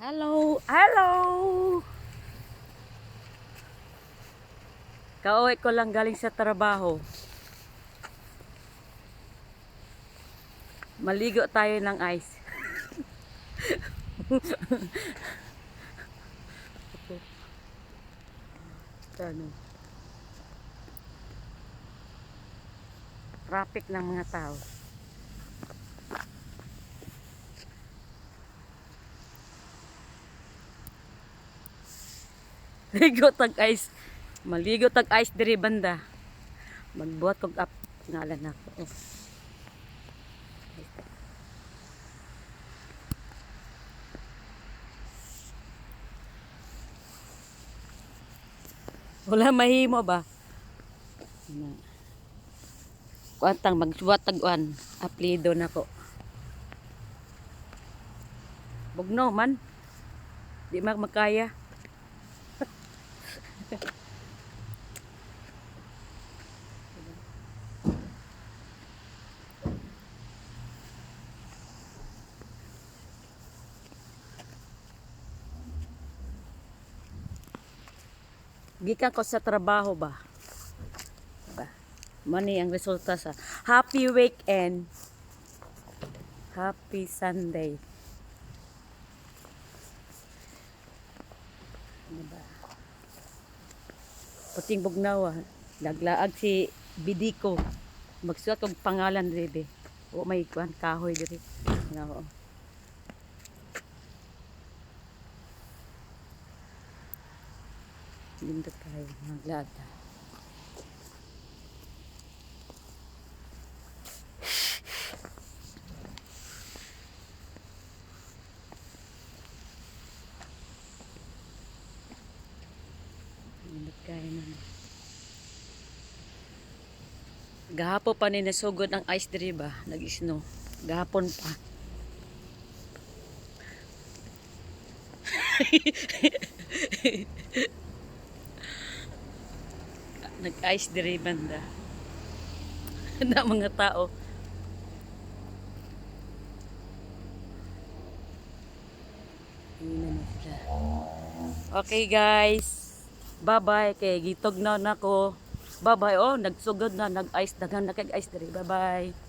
Hello, hello. Kauwi ko lang galing sa trabaho. Maligo tayo ng ice. Ano? Traffic ng mga tao. Ligo tag ice. Maligo tag ice diri banda. Magbuhat kog up ngalan nako. Oh. Wala mahimo ba? Na. Kuantang magsuwat tag uan. Aplido nako. Bugno man. Di man makaya. Gikan ko sa trabaho ba? Ba. Money ang resulta sa happy weekend. Happy Sunday. Diba? Puting bugnawa. Laglaag si Bidiko. Magsuot og pangalan diri. O may kuan kahoy diri. No. Nindot kayo maglaag. Nindot kayo na. Gahapon pa ni nasugod ang ice diri ba? Nag-snow. Gahapon pa. Nag-ice diri banda. Na mga tao. Hina na sila. Okay, guys. Bye-bye kay gitog na nako. Bye-bye. Oh, nagsugod na nag-ice, daghan na kag ice diri. Bye-bye.